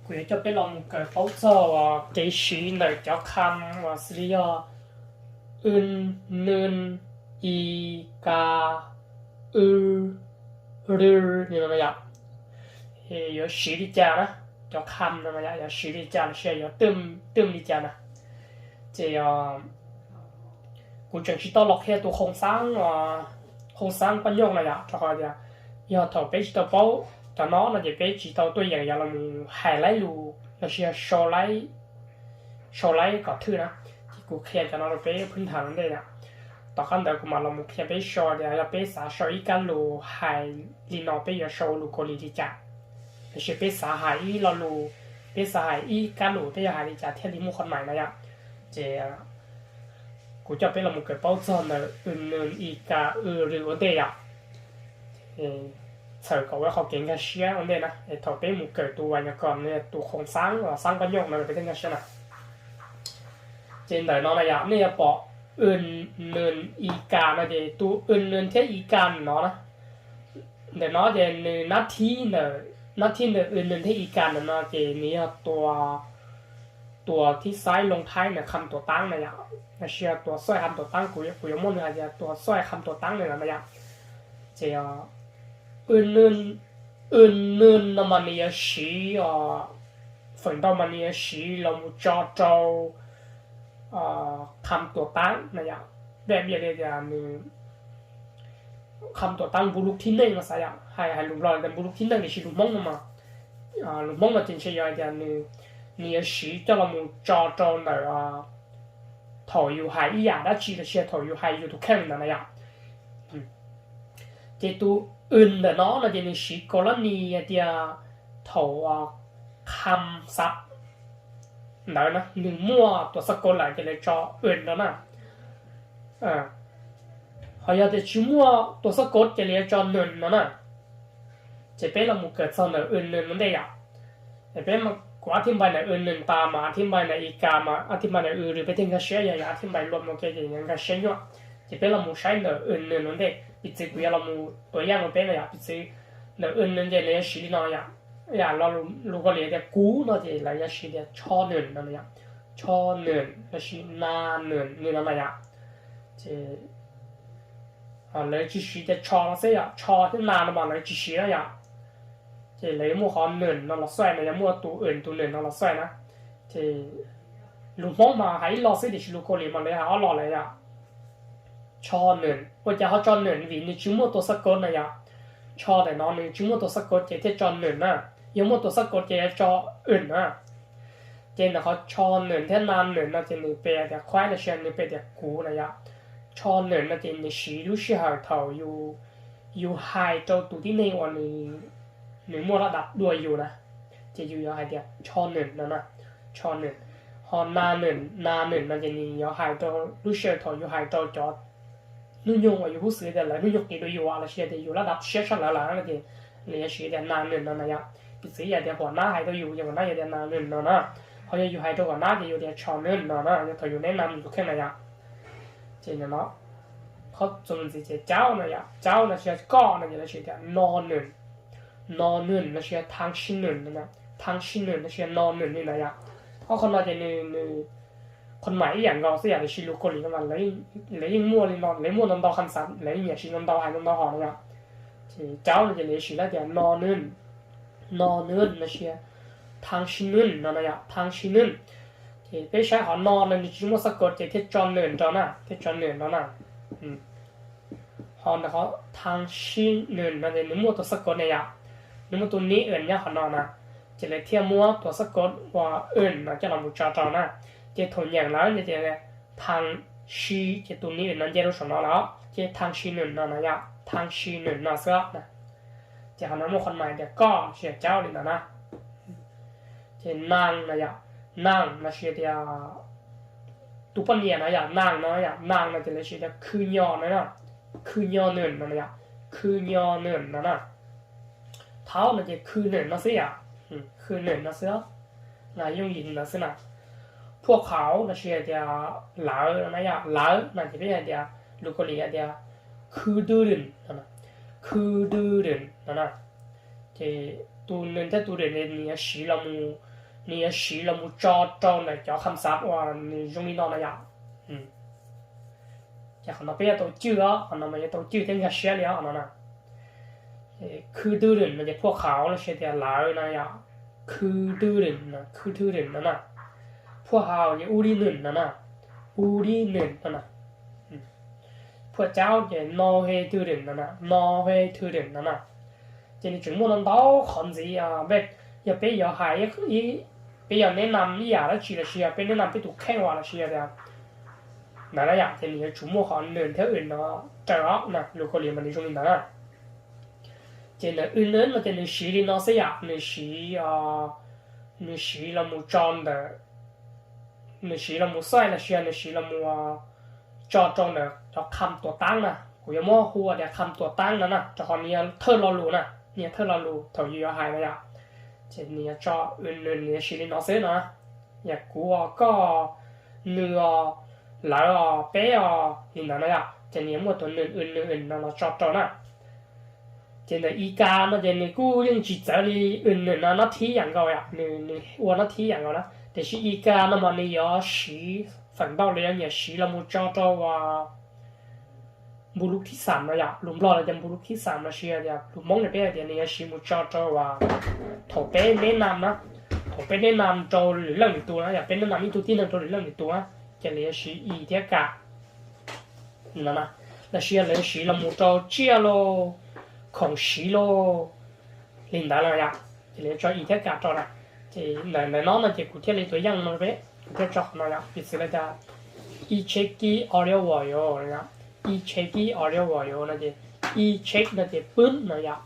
Kuv yuav coj peb los mus kawm paub txog kev siv ntawm cov kham uas xws li yog w, nw, i, ka, w, rw, no yom. Yuav siv li cas na, cov kham no yom, yuav siv li cas los sis yuav twm li cas na. Ces kuv tseem tsis tau los qhia tus khoom xaab, khoom xaab paj nyoj no yom, rau qhov tias yog thaum peb tsis tau paub cov no no ces peb tsis tau tuaj yeem yuav los hais laib lus los sis sau laib kom thwj na. Ces kuv qhia cov no rau peb phwb nthawv ntej yom. Tom qab ntawd kuv mam los mus qhia peb sau tias yog peb xav sau ib kab lus hais li no peb yuav sau lus Kaus Lim li cas, los sis peb xav hais ib lo lus, peb xav hais ib kab lus peb yuav hais li cas thiaj li muaj qhov maim na yom. Ces kuv coj peb los mus kawm paub txog ntawm w, nw, i, ka, w, rw ua ntej yom. Txhawm kom ua qhov kev nkag siab ua ntej na, es thaum peb mus kawm tus vais nyuam kom tus khoom xaab, xaab paj nyoj no peb thiaj nkag siab na. Ces ntawm no na yom, nej yuav pom w, nw, i, ka no ces tus w, nw thiab i, ka no na, ntawm no ces nws nab thib ntawm, nab thib ntawm w, nw thiab i, ka ntawm no ces nws yog tua, tua thib xaib loo thaib ntawm kham tuam taab na yom, los sis yog tua xoj kham tuam taab, kuv, kuv yuav muab nws hais tias tua xoj kham tuam taab na yom. Ces w, nw, w, nw no mas nws yuav siv, feem ntau mas nws yuav siv los mus tso rau kham tuam taab na yom. Dab tsi li tias nws kham tuam taab npu lub thib neej no xav yom, hais, hais lus Nplog tias npu lub thib neej tiam sis lus Hmoob no mas, lus Hmoob no ces ntshe yog hais tias nws, nws yuav siv coj los mus tso rau ntawm thaum yus hais ib yam dab tsi los sis thaum yus hais yus tus kheej ntawd na yom. Ces tus w ntawm no no ces nws siv kaus lab nis hais tias thaum kham xav ntawd na nws muaj tuam xab kaub lawm ces lawv tso w rau na. Ho yog tias tsis muaj tuam xab kaub ces lawv yuav tso nws no na. Ces peb los mus kawm txog ntawm w nws no ntej yom. Peb, kuv ab thib npai ntawm w nws tas mas ab thib npai ntawm i ka mas ab thib npai ntawm w rw peb thiaj nkag siab, yog, yog ab thib npai luam mus ke ces nkag siab nyuaj. Ces peb los mus saib ntawm w nws no ntej, piv txwv kuv yuav los mus tuav yaj rau peb no yom, piv txwv ntawm w nws ces lawv yuav siv li no yom. Yam lus Kaus Lim tias kuv no ces lawv yuav siv tias tsho nws no yom, tsho nws los sis na nws li no na yom. Ces lawv tsis siv tias tsho no xwb yom, tsho thiab na no mas lawv tsis siv na yom. Ces lawv yuav muaj qhov nws no los xaij na, yuav muaj tus w tus nws no los xaij na. Ces lus Hmoob mas hais ib lo xwb tiam sis lus Kaus Lim mas lawv hais ob lo lawm yom. Tsho nws, ua cas ho tso nws? Vim nws tsis muaj tuam xab kaub na yom. Tsho ntawm no nws tsis muaj tuam xab kaub ces thiaj tso nws na. Yog muaj tuam xab kaub ces yuav tso w na. Ces ntawm qhov tsho nws thiab na nws no ces nws pe tias khuaib los sis nws pe tias kuv na yom. Tsho nws no ces nws siv lub sij hawm thaum yus, yus hais rau tus tib neeg uas nws muaj laj dab dua yus na, ces yus yuav hais tias tsho nws no na, tsho nws. Ho na nws, na nws no ces nws yuav hais rau lub sij hawm thaum yus hais rau cov hnub nyoog uas yus hub xwm tias lawv hnub nyoog qiv rau yus los sis tias yus laj dab siab tshaj lawv lawm no ces lawv yuav siv tias na nws no na yom. Piv txwv yog tias huam nab hais rau yus ces huam nab yuav tias na nws no na. Ho yog yus hais rau huam nab ces yus tias tsho nws no na, yog thaum yus neb na yus tus kheej na yom. Ces no, qhov txuas ntxiv ces caub no yom, caub no tsis yog koj no ces lawv siv tias no nws, no nws los sis thang si nws, thang si nws los sis no nws li ntawd yom. Ob qhov no ces nws, nws qhov maim ib yam nkaus xwb yom, tiam sis lus Kaus Lim no mas lawv yeej muaj li no, lawv muaj ntau ntau kham xav, lawv yeej nyiam siv ntau ntau hais ntau ntau hom no yom. Ces caub no ces lawv siv lawm tias no nws, no nws los sis thang si nws no na yom, thang si nws. Ces peb saib qhov no no nws tsis muaj xab kaub ces thiaj tso nws rau na, thiaj tso nws rau na. Ho ntawm qhov thang si nws no ces nws muaj tus xab kaub ne yom, nws muaj tus nib w nyob qhov no na, ces lawv thiaj muab tus xab kaub uas w no coj los mus tso rau na. Ces thaum nyeem lawm ces thang si ces tus nib w no nce rau saum no lawm, ces thang si nws no na yom, thang si nws no xwb na. Ces qhov no muaj qhov maim tias koj los sis caub li ntawd na. Ces naag no yom, naag no sis tias tus poj niam no yom, naag no yom, naag no ces lawv siv tias khw nyo no, khw nyo nws no yom, khw nyo nws no na. Thaub no ces khw nws no xwb yom, khw nws no xwb, yooj yim li ntawd xwb na. Phuaj qhauv no sis tias lawv no yom, lawv no ces peb hais tias lus Kaus Lim hais tias khw dw rwm, khw dw rwm no na. Ces tus nws thiab tus rwm nws yuav siv los mus nws yuav siv los mus tso rau ntawm cov kham xav uas nws zoo li no na yom. Ces qhov no peb yuav tau cwj os, qhov no mas yuav tau cwj thiab nkag siab li os no na. Khw twj rwm no ces phuaj qhauv los sis tias lawv no yom. Khw twj rwm, khw twj rwm no na. Phuaj hau ces u li nwm no na. U li nwm no na. Phuaj caub ces no he twj rwm no na, no he twj rwm no na. Ces nws tseem muaj ntau ntau qhov ntxiv, yog peb yuav hais, peb yuav neb nam ib yam dab tsi los sis yog peb neb nam peb tus kheej uas los sis yog tias ntawd na yom, ces nws yuav tsum muaj qhov nwm thiab wm no raws os na, lus Kaus Lim mas nws zoo li ntawd na. Ces ntawm wm nwm no ces nws siv li no xwb yom, nws siv, nws siv los mus tso ntawm, nws siv los mus xaij los sis yog nws siv los mus tso rau ntawm cov kham tuam taab na, kuv yuav muab hu ua tias kham tuam taab no na, rau qhov nws yog thawj lo lus na, nws yog thawj lo lus thaum yus yuav hais na yom. Ces nws yuav tso, nws yuav siv li no xwb no, yog kuv os, koj, nws os, lawv os, peb os li ntawd na yom, ces nws yuav muaj tus nwm, wm nwm no los tso rau na. Ces ntawm i ka no ces nws kuj yeej tsis txawv li wm nwm no, nyob thib yam nkaus yom, nws ua nyob thib yam nkaus na, tiam sis i ka no mas nws yuav siv feem ntau los yuav nyiam siv los mus tso rau uas npu lub khib xam no yom, lus Nplog lawv tias npu lub khib xam los sis tias lus Hmoob no peb hais tias nws yuav siv mus tso rau uas thaum peb neb nam na, thaum peb neb nam rau lwm leej lwm tus na, yog peb neb nam ib tug tib neeg rau lwm leej lwm tus na, ces lawv yuav siv i thiab ka no na, los sis yog lawv siv los mus rau tsiaj lauj, khoom siv lauj, li ntawd los yom, ces lawv yuav tso i thiab ka rau na. Ces ntawm ntawm no no ces kuv thiaj li tua yeej no peb, kuv thiaj tso qhov no yom, piv txwv li tias i tsheb kib o liab uas yom, i tsheb kib o liab uas yom no ces i tsheb no ces pwb no yom,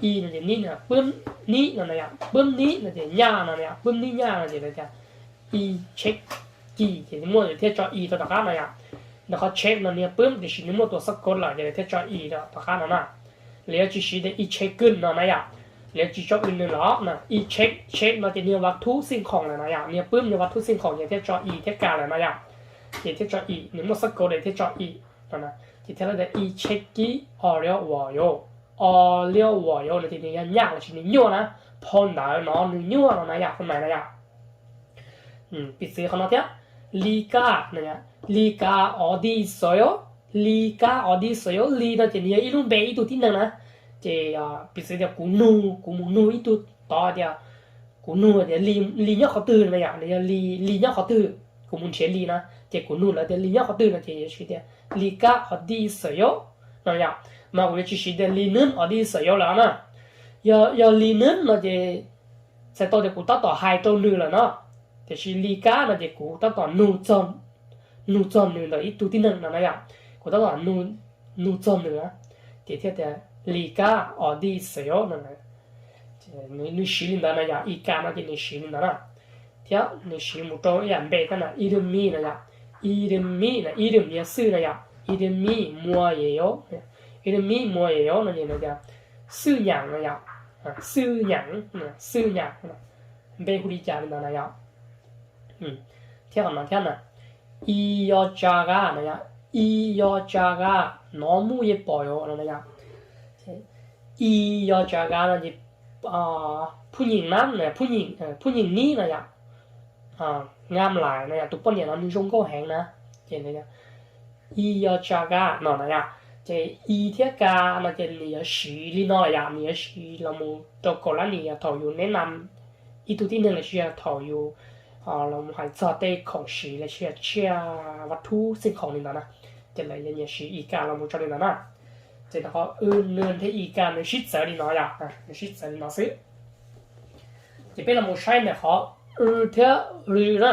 i no ces nib no, pwb nib no na yom, pwb nib no ces nyaj no na yom, pwb nib nyaj no ces lawv tias i tsheb kib ces muaj lawv thiaj tso i rau tom qab no yom. Ntawm qhov tsheb no nws yog pwb tiam sis nws muaj tus xab kaub lawm ces lawv thiaj tso i rau tom qab no na. Lawv yuav tsis siv tias i tsheb kwj no na yom, lawv yuav tsis tso wm nwm los na, i tsheb, tsheb no ces nws yog vaj thub xij khoom lawm na yom, nws yog pwb nws yog vaj thub xij khoom ces thiaj tso i thiab ka lawm no yom. Ces thiaj tso i, nws muaj xab kaub lawm thiaj tso i no na. Ces thiaj li tias i tsheb kib o liab uas yom, o liab uas yom no ces nws yog nyaj los sis nws nyuaj na, phau ntawv no nws nyuaj no na yom, phau ntawv na yom. Piv txwv qhov no thiab, li kab no, li kab o di xav yom, li kab o di xav yom, li no ces nws yog ib lub npe ib tug tib neeg na. Ces piv txwv tias kuv nug, kuv mus nug ib tug tod tias, kuv nug tias li, li nyob qhov twg no yom, nws yog li, li nyob qhov twg, kuv mus nrhiav li na, ces kuv nug lawv tias li nyob qhov twg no ces yuav siv tias li kab o di xav yom no yom. Mas kuv yuav tsis siv tias li nwb o di xav yom lawm na. Yog, yog li nwb no ces txhais tau tias kuv tab tom hais rau nws lawm no, tiam sis li kab no ces kuv tab tom nug txog, nug txog nws ntawm ib tug tib neeg no na yom, kuv tab tom nug txog nws, ces thiaj tias li kab o di xav yom no. Nws siv li ntawd no yom, i ka no ces nws siv li ntawd na. Thiab nws siv mus rau ib yam npe thiab na, i dw mi no yom, i dw mi no, i dw mi xwj no yom, i dw mi mua yem yom, i dw mi mua yem yom no ces nws tias xwj nyam no yom, xwj nyam, xwj nyam, npe hu li cas li ntawd na yom. Thiab qhov no thiab na, i yo tsa ga no yom, i yo tsa ga, nov muj yej pom yom no na yom. I yo tsa ga no ces phuj nyim nab, phuj nyim nib no yom, ngam lais no yom, tus poj niam no nws zoo nkauj heev na. Ces i yo tsa ga no na yom, ces i thiab ka no ces nws yuav siv li no lawm yom, nws yuav siv los mus rau kaum lab nis yog thaum yus neb nam ib tug tib neeg los sis yog thaum yus los mus hais txog tej khoom siv los sis yog tsiaj vaj thub xij khoom li ntawd na, ces lawv yuav nyiam siv i ka los mus tso li ntawd na. Ces rau qhov w nwm thiab i ka nws sib txawv li no yom, nws sib txawv li no xwb. Ces peb los mus saib ntawm qhov w thiab lw na.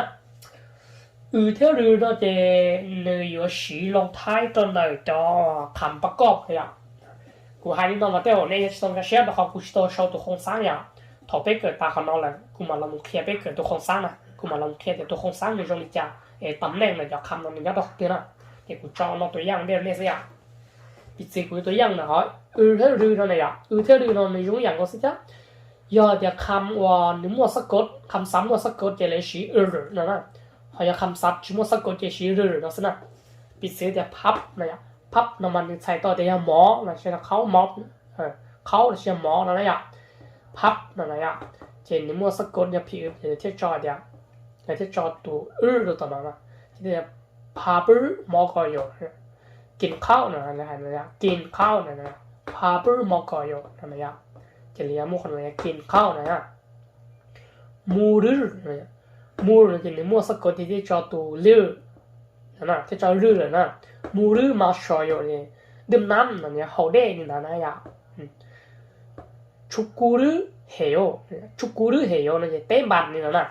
W thiab lw no ces nws yuav siv loo thaib rau ntawm cov kham pab koj yom. Kuv hais li no mas tej zaum nej yuav tsis tau nkag siab rau qhov kuv tsis tau sau tus khoom xab yom. Thaum peb kawm tas qhov no lawm kuv mam los mus qhia peb kawm tus khoom xab na, kuv mam los mus qhia tias tus khoom xab nws zoo li cas es tam neej ntawm cov kham no nws nyob rau qhov twg na. Ces kuv tso no tua yeej rau nej xwb yom. Piv txwv kuv yuav tua yeej ntawm qhov w thiab lw no na yom, w thiab lw no nws zoo ib yam nkaus xwb thiab. Yog tias kham uas nws muaj xab kaub, kham xab muaj xab kaub ces lawv siv w no na, ho yog kham xab tsis muaj xab kaub ces siv lw no xwb na. Piv txwv tias phab no yom, phab no mas nws txhais tau tias yog mov los sis qhaub, mov, qhaub los sis yog mov no na yom. Phab no na yom, Ces nws muaj xab kod yog phim thiaj tso tias, lawv thiaj tso tus wb rau tom no na. Ces thiaj tias 爸爸 mov kos yos, กินข้าว no, hais no yom, กินข้าว no, 爸爸 mov kos yos no yom. Ces li yog muaj qhov no yog กินข้าว no yom. มือถือ, มือถือ no ces nws muaj xab kod ces thiaj tso tus มือถือ no, thiaj tso มือถือ lawm na. มือถือ mas so yos, ดื่มน้ำ no yog haus dej li ntawd na yom. ชุกุรุ hev yos, ชุกุรุ hev yos no ces peb npas li no na.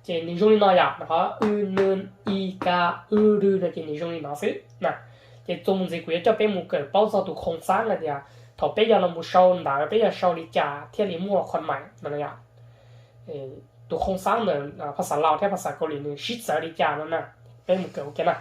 Ces nws zoo li no yom, qhov อื น ึ อี กา อือ รือ no ces nws zoo li no xwb na. Ces txuas mus ntxiv kuv yuav coj peb mus kawm paub txog tus โครงสร้าง hais tias thaum peb yog los mus sau ntawv peb yog sau li cas thiaj li muaj qhov maim no yom. Tus โครงสร้าง ntawm phas xas Laus thiab phas xas Kaus Lim nws sib txawv li cas no na, peb mus kawm ua ke na.